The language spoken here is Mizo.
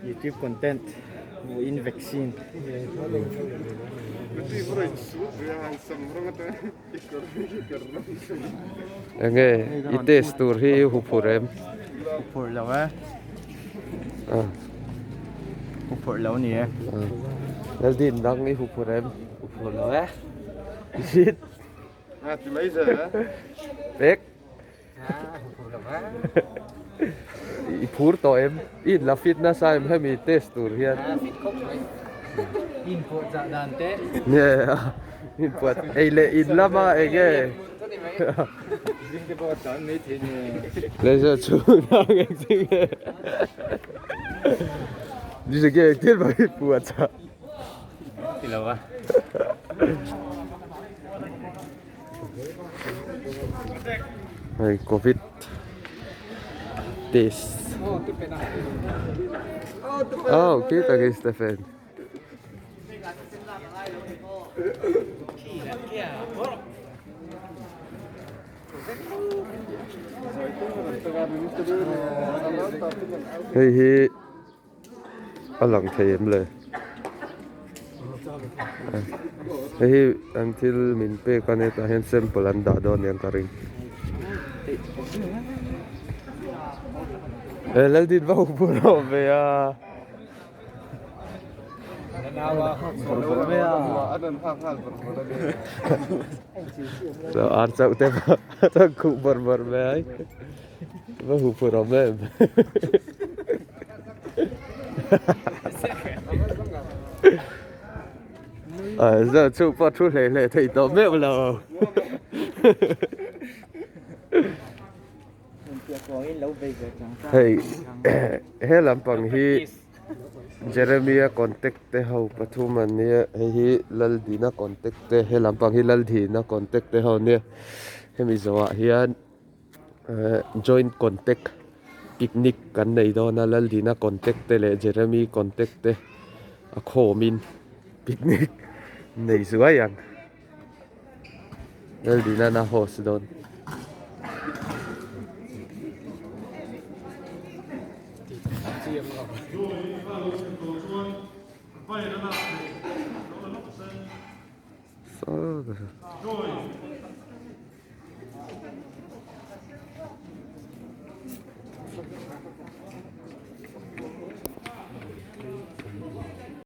YouTube content vawiin vaccine. Enge i test tur hi huphurh em? Huphurh lo e. Huphurh lo ni e. Laldin dang i huphurh em? Huphurh lo e. Shit. Pek. I phur tawh em? I inla fit nasa em hemi test tur hian? Fit khawp mai. In puah chah dan te. Nge in puah ei leh in lama eng nge? Zing te pawh a tan mai thei ni. Leisure chhunah eng thil nge? Ni nge engtin mah i puah chah? Ti lo a. Hei covid test oh khi tak hi Stephen hei hi a lang thei em le hei hi an thil min pek a nia tah hian sample an dah dawn aniang ka ring he laldin va hmu rawh ve a. Ar chauh te pawh khuh bawrh bawrh mai ai. Va hmu phur awm em. Zo chu pawh thu hlei hlei thei tawh meuh lo. Hei he lampang hi Jeremia contact te ho pathum an nia hei hi Laldina contact te he lampang hi Laldina contact te ho ania hemi zawhah hian. Joint contact picnic kan nei dawn a Laldina contact te leh Jeremy contact te a khawmin picnic nei zuai ang Laldina na host dawn.